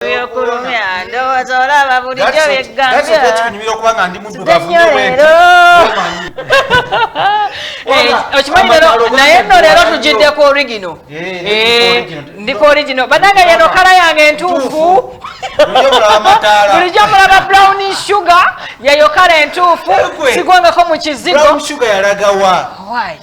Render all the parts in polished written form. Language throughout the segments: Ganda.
Byokulumya ndowooza olaba bulijjo byegambye kikunyumira okuba nga ndi muddugavu. Nnyo leero. Okimanyi leero, naye nno leero tugidde ku original. Ndi ku original, bannange. Yeno color yange entuufu. Bulijjo mulaba brown sugar, yeyo color entuufu. Sigwangako mu kizigo. Brown sugar yalagawa? Why?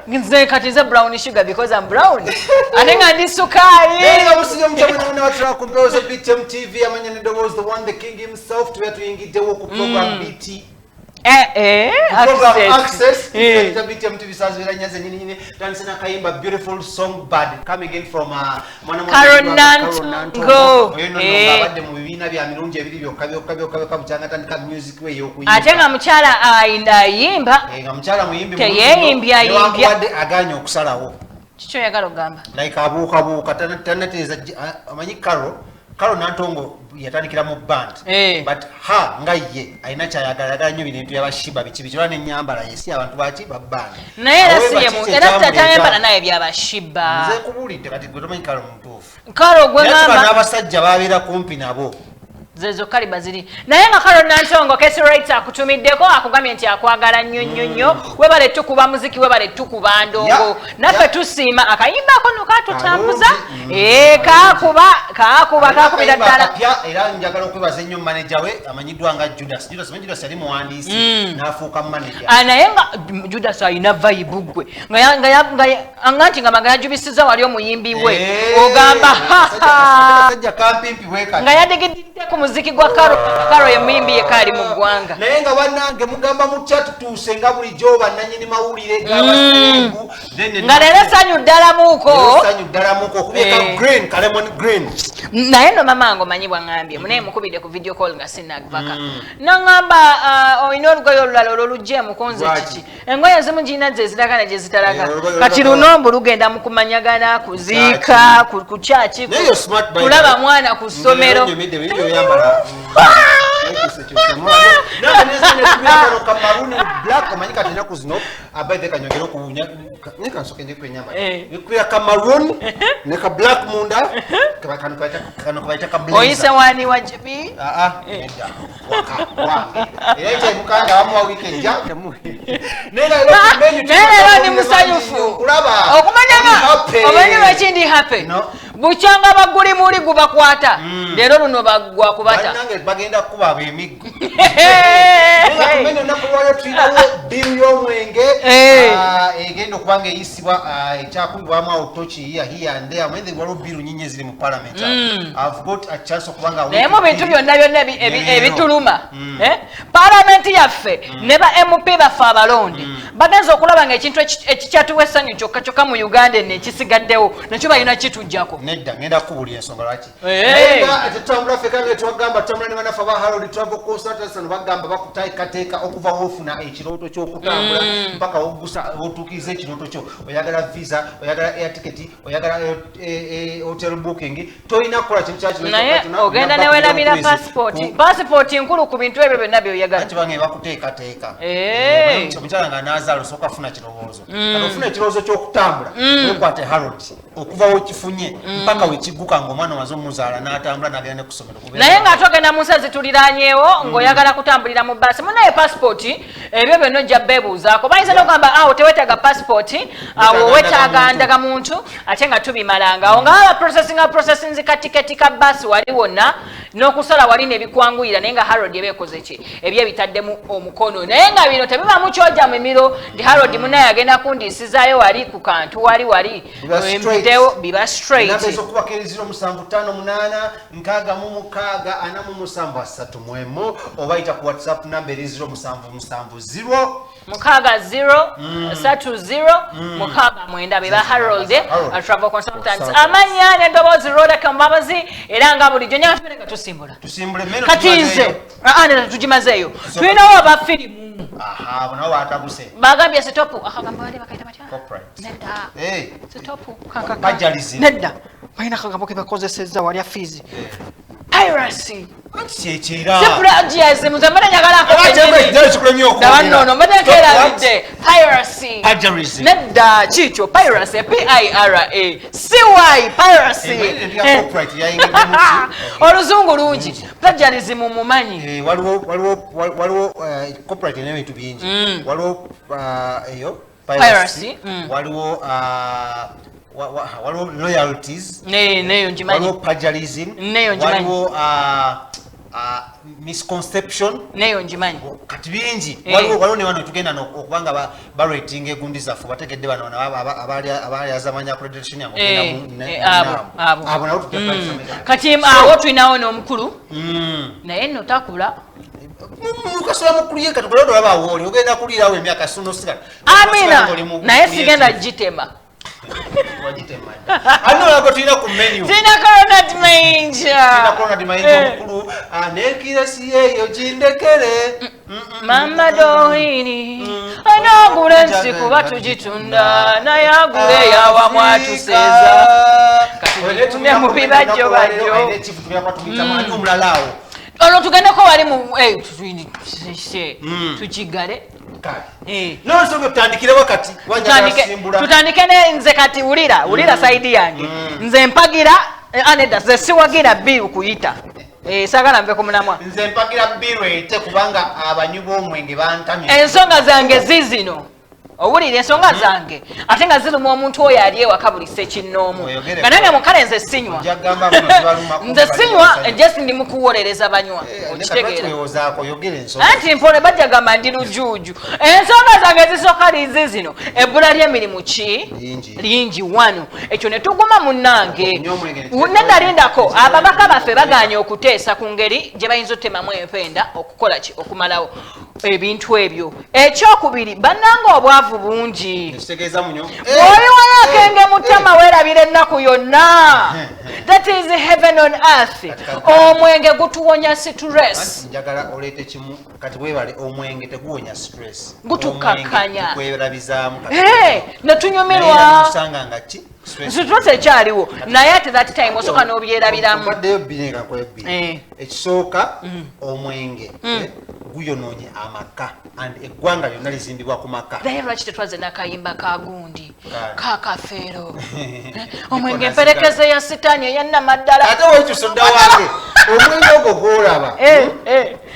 Nze kati nze brown sugar because I'm brown, ate nga ndi sukaali. Nga musiga ku mpewo za BTM TV, amanya neddoboozi, the one, the king himself. Tuba tuyingiddewo ku program BT program Access ya BTM TV. Saa zibeera 4 zenyini nyini. Tandise nakayimba Beautiful Song Bad, coming in from mwana Carol Nantongo. Oyo nno ng'abadde mu bibiina bya mirundi ebiri byokka byokka byokka byokka bukyanga tandika music we ey'okuyimba. Ate nga mukyala ayimba. Nga mukyala muyimbi. Teyeeyimbya yimbya. Newankubadde aganye okusalawo. Kiki oyagala okugamba? Like abuukabuuka, tanatereeza. Amanyi Carol Nantongo yatandikira mu band, but ha nga ye alina kyayagala, ayagala nnyo bino ebintu byaba Sheebah, biki biki, olwa nenyambala ye si abantu baki ba band. Naye era si ye era tatayambala naye byaba Sheebah. Nze nkubuulidde kati, gwe tomanyi Carol mutuufu. Carol gwe Naye tuba ngamba n'abasajja babeera kumpi nabo. Zezo kaliba ziri, naye nga Carol Nantongo, Case Rights akutumiddeko, akugambye nti akwagala nnyo nnyo nnyo. Webale tukuba muziki, webale tukuba ndongo. Naffe tusiima akayimbako no katutambuza. Kalungi. Kakuba kakuba kakubira Alina ddala. Akapya. Era njagala okwebaza ennyo manager we amanyiddwa nga Judas. Judas, manyi Judas yali muwandiisi n'afuuka manager. Ah, naye nga Judas alina vibe gwe nga nti nga yajubisiza wali omuyimbi we. Ogamba Kasajja kampimpi bwe kati. Nga yadigidde ku muziki gwa Carol. Carol ye muyimbi yekka ali mu ggwanga. Naye nga bannange mugamba mutya? Tutuuse nga bulijjo bannanyini mawulire g'abaserebu. Nga leero essanyu ddalamuuko. Essanyu ddalamuko okubyeka. Green, ka lemon green. Naye nno mama wange omanyi bwaŋŋambye, munaye mukubidde ku video call nga sinnagvaka, naŋŋamba, "Ah, olina olugoye olulala olwo lugjeemu kunze." Lwaki? Kiki, engoye ezimu girina ze ziraga ne gye zitalaga. Olugoye Kati olulala- luno mbu lugenda mu kumanyagana, kuziika, ku kyaki, Naye yo smart by kulaba the way. mwana ku ssomero. Nyumidde biri oyambala. Kano ka maroon with black, omanyi kati ennaku zino abaithe kanyongere okuwunya, naye kansoke nje kwenyambala. Nekubira ka maroon ne ka black munda. Kano kabaita ka blazer. Oyise wani wa jibi? Ah, ah, nedda, waka wange era ekyemukanga bamuwa wiiki ejja. Naye nga leero ku menu Naye leero ndi musanyufu. Kulaba. Okumanya nga I'm happy. omanyi lwaki ndi happy? No. Bukyanga baguli muli gubakwata, leero luno bagwa kubata. Bannange bagenda kukuba ab'emiggo. Naye nga ku menu olunaku lwaliro tulinawo bill y'omwenge. Egenda okuba nga eyisibwa, ekyakubibwamu awo toki here and there. Omanyi waliwo bill nyingi eziri mu parliament. I've got a chance okuba nga Naye mu bintu byonna byonna Leero. ebituluma, paalamenti yaffe ne ba MP baffe abalonde bagenza okulaba nga ekintu ekikyatuwa essanyu kyokka kyokka mu Uganda eno ekisigaddewo nakyo balina kitujjako. Nedda, ngenda kukubulira ensonga lwaki. Naye nga tetutambula ffeka, nga twagamba tutambula ne bannaffe aba Harold Travel Consultants. Ano bagamba bakuteekateeka okuva woofuna ekirooto ky'okutambula mpaka wotuukiriza ekirooto kyo. Oyagala visa, oyagala air ticket, oyagala hotel booking, tolina kukola kintu kyakino. Naye ogenda newerabira pasipoti. Pasipoti nkulu ku bintu ebyo byonna byoyagala. Anti bange bakuteekateeka. Omukyala nga naazaala osooka funa kirowoozo. Kati ofuna ekirowoozo ky'okutambula, wekwate Harold okuva wekifunye mpaka wekigguka ng'omwana omaze omuzaala n'atambula n'agenda ne ku ssomero. Naye ng'ate ogenda mu nsi ezituliranyeewo ng'oyagala kutambulira mu baasi, munaye pasipoti ebyo byonna ojja beebuuzaako. Bayinza n'okugamba awo teweetaaga pasipoti, awo Weetaaga weetaaga ndagamuntu, ate nga tubimalanga awo nga baba processinga processinzi ka tiketi ka baasi wali wonna n'okusala wali nebikwanguyira. Naye nga Harold eba ekoze ki ebyo ebitaddemu omukono, naye nga bino tebibamu kyoja mimiro nti Harold munaye agenda kundiisizaayo wali ku kantu wali wali. Biba straight. Mpitewo, biba straight. Enamba ez'okubaka eri 0758 66 47 31, oba yita ku WhatsApp namba eri 0770 6 0 3 0 6 9. Beba Harold Harold. Travel Consultants. Consultants. Amanya n'eddoboozi Rodaka Mbabazi, era nga bulijjo nyanga tubere nga tusimbula. Tusimbule meno. Kati nze neda tugimazeeyo, tulinawo aba firimu. Aha, abo nabo batabuse. Bagambye stop, akagamba bali bakaita batya? Copyright. Nedda. Eh. Stop. Plagiarism. Nedda. Balina akagambo ke bakozesezza walya fees, piracy. Anti kyekyera. Si plagiarism, nze mbadde njagala Ate kikulemye okwogera. Ndaba nnono mbadde nkeerabidde piracy. Plagiarism. Nedda, kiikyo piracy, p i r a c y, piracy. Eh, ya copyright yayingiddemu ki? Oluzungu lungi, plagiarism mumanyi. Eh, waliwo copyright erina ebintu bingi. Waliwo eyo piracy, waliwo waliwo royalties. Neyo ngimanyi. Waliwo plagiarism. Neyo ngimanyi. Waliwo misconception. Neyo ngimanyi. Kati bingi. Eh. Waliwo ne wano tugenda okubanga baratinga egundi zaffe, bategedde bano abaali azamanya accreditation yange ogenda Abo, mu abo. Abo nabo tujja kubasomesa. Kati awo tulinawo n'omukulu, naye nno takula. Kasula mukulu ye kati kulonda olaba awooli ogenda kuliirawo emyaka sunosigala. Amina, naye sigenda gitema. Ani olago tulina ku menu? Tulina Coronat Mayinja. Tulina Conrad Mayinja omukulu nekiresi yeeyo gindekere. Mama Dohini anaagula ensi kuba tugitunda, naye agula eyawamu atuseeza. Kati tugitumye mu bibajjo bajjo. Ani omulala awo? Olwo tugendeko wali mu tukigale. Nonsonga tutandikirewo kati. Tutandike ne nze kati wulira, wulira side yange. Nze mpagira, nedda, nze siwagira bill kuyita. Saagala nve ku mulamwa. Nze mpagira bill ete kubanga abanywi b'omwenge bantamye. Ensonga zange zizino, owulira ensonga zange ate nga ziruma omuntu oyo ali ewaka buli ssekinnoomu. Oyogere. Nga nange mukale nze sinywa. Ojja kugamba buno zibaluma. Nze sinywa, just ndi mukuwolereza banywa, okitegeera? Okitegeera, oyogere ensonga. Anti mpole bajja gamba ndi lujuuju. Ensonga zange zisooka lizi zino: ebbula ly'emirimu ki Lingi. lingi wano, ekyo ne tuguma munnange. Okunywa omwenge ne Nedda, lindako. Ababaka baffe baganye okuteesa ku ngeri gye bayinza otemamu empenda okukola ki, okumalawo ebintu ebyo. Ekyokubiri, bannange, obwavu bungi. Ekitegeeza munyo. Bw'oyiwayo akenge mu ttama, weerabira ennaku yonna. That is heaven on earth. Omwenge gutuwonya stress. Anti njagala oleete kimu kati, weebale. Omwenge teguwonya stress. Gutukakkanya. Omwenge gukwerabizaamu kati. Eh, ne tunyumirwa. Osanga nga ki stress. Stress ekyaliwo, naye at that time osooka n'obyerabiramu. Obaddeyo bbiri nga nkola bbiri. Ekisooka, omwenge guyonoonye amaka and eggwanga lyonna lizimbibwa ku maka. Naye lwaki tetwaze n'akayimba ka gundi? Kale. Kakafeero, omwenge emperekeze ya sitaani eyannamaddala. Ate wekyusodda wange, omwenge ogwo gwolaba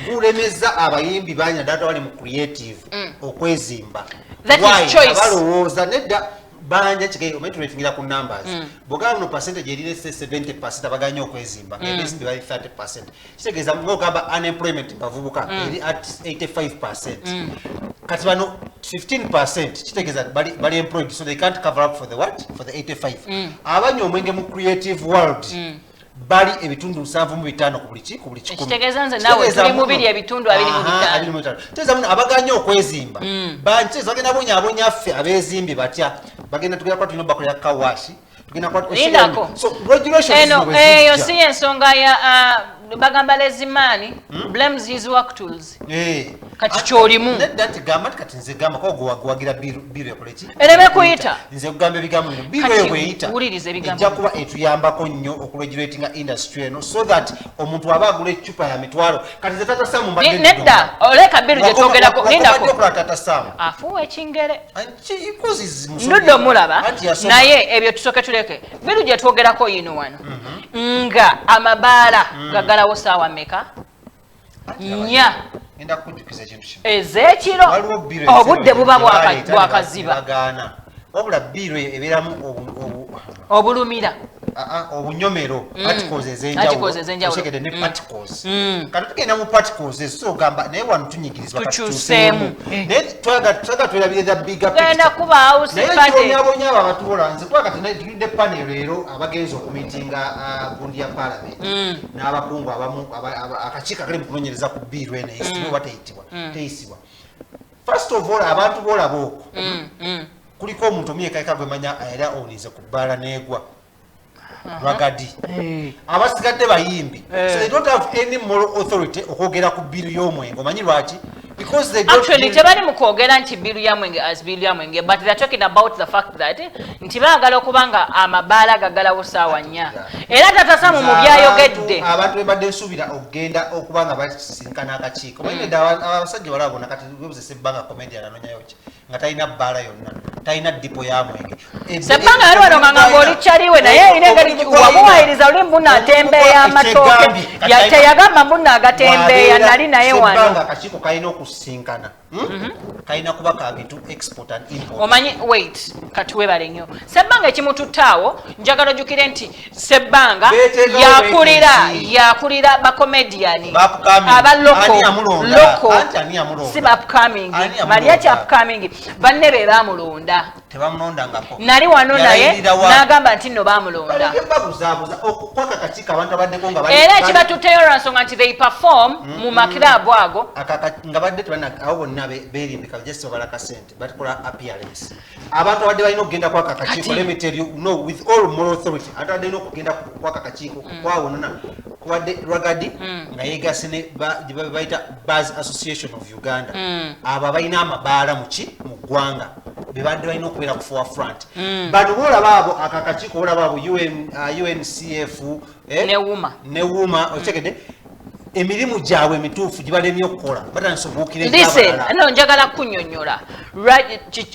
gulemeza abayimbi bangi naddala bali mu creative okwezimba. That is Why? choice. Abalowooza nedda banja omanyi ku numbers, bwogamba buno percentage erire 70% abaganya okwezimba, ebezimbi bali 30%, kitegeeza ngogamba unemployment bavubuka eri at 85%. Kati bano 15% kitegeeza bali employed, so they can't cover up for the what, for the 85. Abanywa omwenge mu creative world bali ebitundu 75 ku buli ki, ku buli 100. Ekitegeeza nze naawe Kitegeeza tuli mu muno. biri ebitundu 25. Aha, 25. Kitegeeza muno abaganya okwezimba banteeza bagenda bonyaabonya ffe abeezimbi batya, bagenda tugenda kuba tulina obakolera kawashi, tugenda kuba Lindako. So regulations Eno zino bwe eyo zijja. si yensonga ya bagamba lazy man blames his work tools. Kati ky'olimu. Nedda, nti gamba nti kati nze gamba ko gwagira bill ekole ki? Ereme kuyita. Nze kugamba ebigambo bino, bill Kati eyo bweyita wuliriza ebigambo ejja bino. kuba etuyambako nnyo okuregulatinga industry eno so that omuntu aba agula eccupa ya mitwalo, kati nze Tata Samu mbadde Nedda, oleka bill gye twogerako, lindako. Okola Tata Samu. Afuuwa ekingere. Anti because is musomi. Ndudde omulaba. Anti yasoma. Naye ebyo tusooke tuleke bill gye twogerako yino wano, nga amabaala gagalawo saawa meka? Anti 4. Ngenda kukujjukiza ekintu kino. Ez'ekiro. Waliwo bill Obudde buba bwaleeta ne bwakaziba. bagaana. Wabula bill eyo ebeeramu Obulumira. Obunyomero, particles Particles ez'enjawulo. ez'enjawulo. Otegedde ne particles. Kati tugenda mu particles ezo, so ogamba naye wano tunyigirizibwa, kati Tukyuseemu. tukyuseemu. Naye twagala twerabire the bigger Genda picture. kubaawo Naye sipate. ekibonyabonya abo abatuula, nze kuba kati tulidde panel leero abagenza okumitinga gundi ya parliament n'abakungu abamu akakiiko akali mu kunoonyereza ku bill eno eyisibwa oba teyitibwa teyisibwa. First of all, abantu boolaba okwo kuliko omuntu omuyekayeka gwemanya era owunize ku bbaala n'egwa ragadi, abasigadde bayimbi, so they don't have any moral authority okwogera ku bill y'omwenge. Omanyi lwaki? Because Because they don't Actually, give- tebali mu kwogera nti bill ya mwenge as bill ya mwenge, but they're talking about the fact that nti baagala okuba nga amabaala gagalawo saawa 4. Era Tata Samu mu byayogedde, Abantu bebadde nsuubira okugenda okuba nga basisinkana akakiiko, manyi nedda, abasajja balaba bona kati webuze Sebbanga comedian anonyayo ki nga talina bbaala yonna, talina dipo ya mwenge? Sebbanga yali wano nga ngamba oli kyaliwe, naye erina engeri wamuwayiriza oli mbuna atembeeya amatooke. Teyagamba mbuna agatembeeya, nali naye wano. Sebbanga akakiiko kalina okusinkana, Kalina kuba ka bintu export and import. Omanyi, wait, kati webale nnyo. Sebbanga ekimututtaawo, njagala ojjukire nti Sebbanga Beeteekawo yakulira beeteezi. Yakulira bacomedian Ba upcoming. aba local. Ani yamulonda? Local. Anti ani yamulonda? Si ba upcoming. Ani yamulonda? Mariachi upcoming banne be bamulonda. Tebamulondangako. Nali wano naye Yalayirira wa? n'agamba nti nno bamulonda. Baleke babuzaabuza okukwaka kakiiko abantu abaddeko nga Era ekibatutteyo lwansonga nti they perform mu makirabu ago. Nga badde tebana abo bonna beerimbika, just babala kasente, bakola appearance. Abantu abadde balina okugenda kwaka akakiiko, Kati- let me tell you, no, with all moral authority, abantu abadde balina okugenda kwaka akakiiko kwawonona kubadde Ragadi nga yeegase ne gye bayita Bars Association of Uganda. Abo abalina amabaala muki mu ggwanga bebadde balina okubeera ku forefront. Bano boolaba abo aka akakiiko, olaba abo UN, UNCF, eh, Ne WUMA. Ne WUMA, okitegedde, emirimu gyabwe emituufu gibalemye okukola, batandise obuukira Listen, egy'abalala. No, njagala kunnyonnyola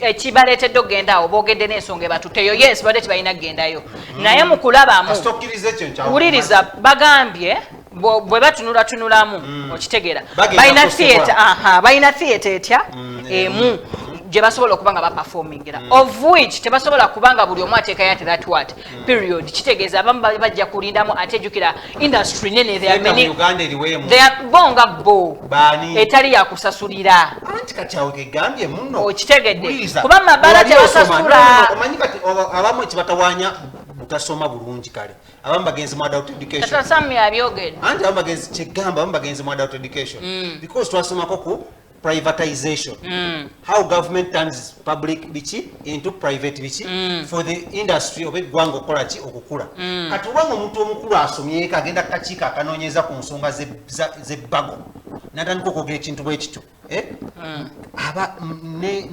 ekibaleetedde okugenda awo. Boogedde n'ensonga ebatutteyo. Yes, badde tebalina kugendayo, naye mu kulabamu, Kasita okkiriza ekyo wuliriza, bagambye bwe batunulatunulamu, okitegeera, Bagenda balina kukosebwa. theatre, aha, balina theatre etya emu gye basobola okuba nga baperformingira, of which tebasobola kubanga buli omu ateekayo ati that what period. Kitegeeza abamu bajja kulindamu. Ate jjukira industry nene, there are Theatre mu many. Uganda eriweemu. They are bo nga bo Baani? Etali yakusasulira. Anti kati awo kegambye muno. Okitegedde? Wuliriza. Kuba mu mabaala Wali osoma, tebasasula. no, omanyi kati abamu ekibatawaanya butasoma bulungi. Kale abamu bagenzi mu adult education. Tata Sam yabyogedde. Anti abamu bagenzi, kyegamba abamu bagenzi mu adult education because twasomako ku privatization, how government turns public biki into private biki for the industry oba eggwanga okukola ki, okukula. Kati obanga omuntu omukulu asomyeko agenda kukakiiko akanoonyeza ku nsonga z'ebbago natandika okwogera ekintu bwe kityo, eh? Aba ne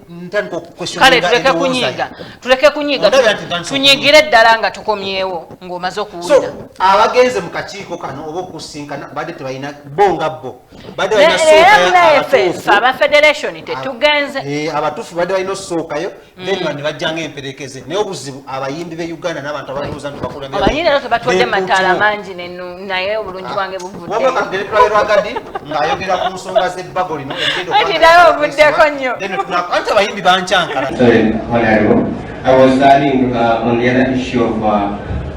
ntandika Kale okuquestioninga tuleke endowooza kunyiiga, ye. tuleke kunyiiga. Ondabira nti ntandise Tunyigire ddala nga tukomyewo ng'omaze So okuwulira. abagenze mu kakiiko kano oba okusinkana badde tebalina bo nga bo badde balina Era sookayo munaye ffe abatuufu. ffe aba federation tetugenze. Eh, abatuufu badde balina osookayo, then bano ne bajjanga emperekeze. Naye obuzibu abayimbi be Uganda n'abantu abalowooza nti bakulembera Omanyi leero tebatuwadde mataala beekuutiwo. mangi naye obulungi bwange Wabula buvuddeyo. katugende tulabe Rwagadi ng'ayogera ku nsonga z'ebbago lino erigenda okuba Anti nga naye ovuddeko nnyo. Then anti abayimbi bankyankala. Sorry, Honorable. I was adding on the other issue of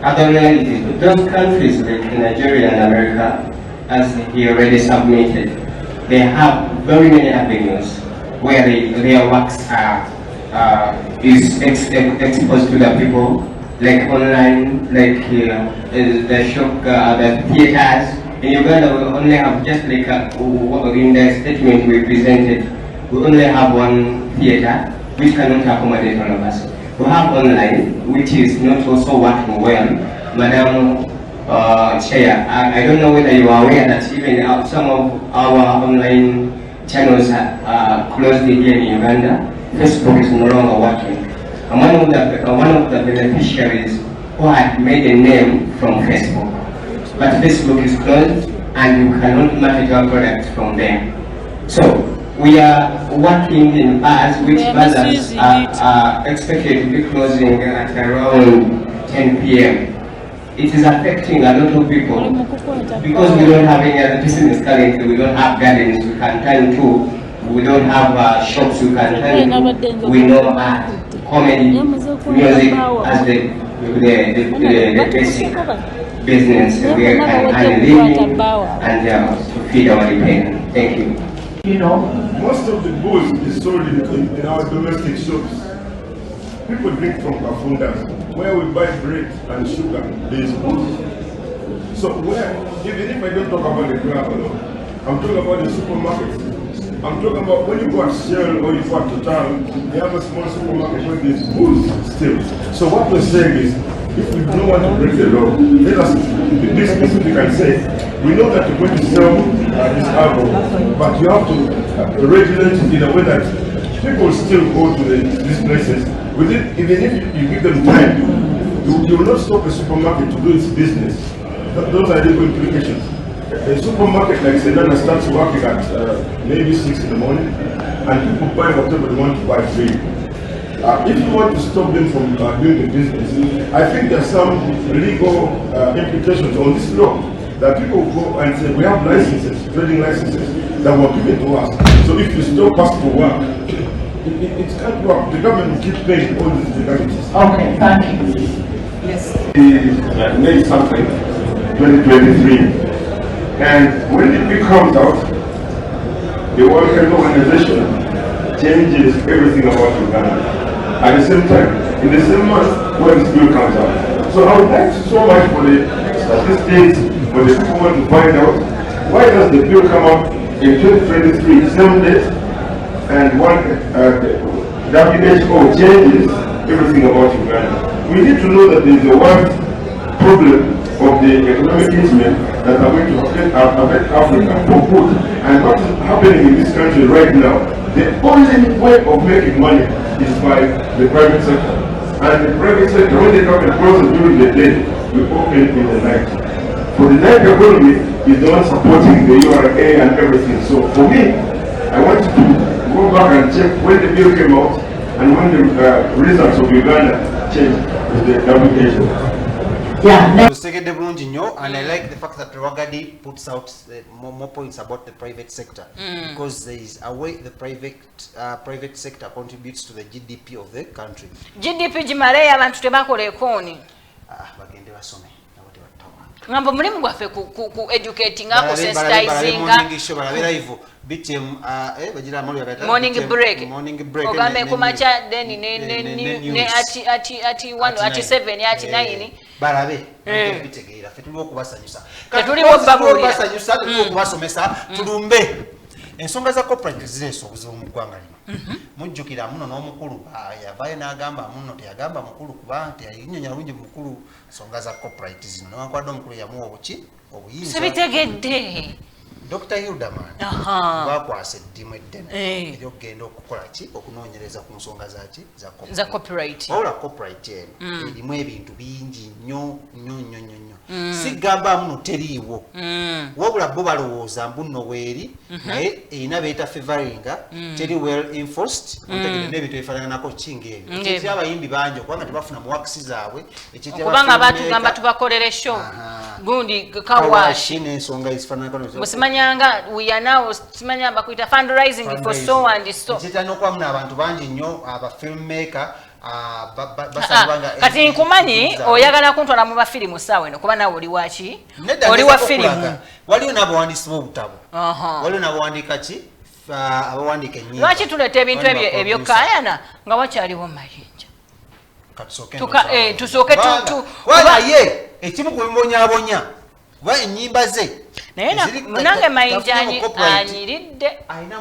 other realities. Those countries like Nigeria and America, as he already submitted, they have very many avenues where their works are is exposed to the people, like online, like the shop, the theaters. In Uganda, we only have just like in the statement we presented, we only have one theater which cannot accommodate all of us. We have online, which is not also working well. Madam Chair, I don't know whether you are aware that even some of our online channels are closed here in Uganda. Facebook is no longer working. I'm one of the beneficiaries who had made a name from Facebook. But Facebook is closed and you cannot market your products from there. So we are working in bars, which We are bars misusing it. are expected to be closing at around 10 p.m. It is affecting a lot of people because we don't have any other business currently. We don't have gardens we can turn to. We don't have shops we can turn to. We know art, comedy, music as the basic business we can earn a living and to feed our dependents. Thank you. Most of the booze is sold in our domestic shops. People drink from kafundas. Where we buy bread and sugar, there is booze. So where, even if I don't talk about the club alone, I'm talking about the supermarkets. I'm talking about when you go at Shell or you go at Total, they have a small supermarket where there's booze still. So what we're saying is, if we don't want to break the law, let us, this we can say, we know that we're going to sell this alcohol, but you have to regulate it in a way that people still go to these places. Within, even if you give them time, you will not stop a supermarket to do its business. Those are legal implications. A supermarket like Sedana starts working at maybe 6 in the morning, and people buy whatever they want to buy free. If you want to stop them from doing the business, I think there's some legal implications on this law that people go and say, we have licenses, trading licenses that were given to us. So if you stop us to work, it can't work. The government will keep paying all these legalities. Okay, thank you. Yes. May something, 2023. And when the bill comes out, the World Health Organization changes everything about Uganda. At the same time, in the same month when this bill comes out. So I would like so much for the statistics, for the people who want to find out, why does the bill come out in 2023, same date, and one WHO changes everything about Uganda. We need to know that there is a world problem of the economic easement that are going to affect Africa for good. And what is happening in this country right now, the only way of making money is by the private sector. And the private sector, when the government closes during the day, we open in the night. For the night economy is the one supporting the URA and everything. So for me, I want to go back and check when the bill came out and when the results of Uganda changed with the WHO. Yeah. Otegedde bulungi nnyo, and I like the fact that Rwagadi puts out more points about the private sector, because there is a way the private sector contributes to the GDP of the country. GDP gimaleyo, abantu tebakola ekooni. Ah, bagende basome nabo tebattawa. Ngamba omulimu gwaffe ku educatinga, ku Balabe sensitizinga. Morning show, balabe live BTM, bagira amawulire bagayita Morning BTM, break. Morning break. Ogambe kumakya, then ne ne news. ati 1, Ati ati 9. 7, ati 9. Balabe bitegeera. Ffe tuliwo okubasanyusa. Tetuliwo okubabuulira. Okubasanyusa, tuliwo okubasomesa. Tulumbe ensonga za copyright zireese obuzibu mu ggwanga lino. Mujjukira muno n'omukulu yavaayo n'agamba muno, teyagamba mukulu kuba teyinyonya bulungi mukulu nsonga za copyright zino, newankubadde omukulu yamuwa obuki, obuyinza. Sibitegedde. Dr Hilderman bakwasa eddimu eddene eryokugenda okukola ki, okunoonyereza ku nsonga zaki, za za copyright. Wabula copyright eno erimu ebintu bingi nnyo nnyo nnyo nnyo nnyo. Sigamba muno teriiwo, wabula bo balowooza mbu nno weeri, naye erina beeta favoringa, teri well enforced. Otegedde, n'ebintu ebifaananako kinga ebyo. Ng'ebyo. Ekyetya abayimbi bangi okubanga tebafuna mu works zaabwe. Ekyetya Okubanga ba filmmaker. batugamba tubakolere show, gundi kawashi. Kawashi n'ensonga ezifaananako. Musimanyanga we are now, simanya bakuyita fundraising for so and so. Ekyetya n'okwamu n'abantu bangi nnyo aba filmmaker basabwa nga Kati nkumanyi oyagala kuntwala mu bafirimu saawa eno, kuba naawe oli waki? Nedda, Oli wa ngezako firimu. okulaga. Waliwo n'abawandiisi b'obutabo, waliwo n'abawandiika ki, abawandiika ennyimba. Lwaki tuleeta ebintu Waliwo ebyo ba ebyokaayana nga wakyaliwo Mayinja? Katusooke Tusooke Kubanga- kubanga ye ekimu ku bimubonyaabonya kuba ennyimba ze Naye eziri- munange Mayinja tafunye mu copyright. anyiridde. Alina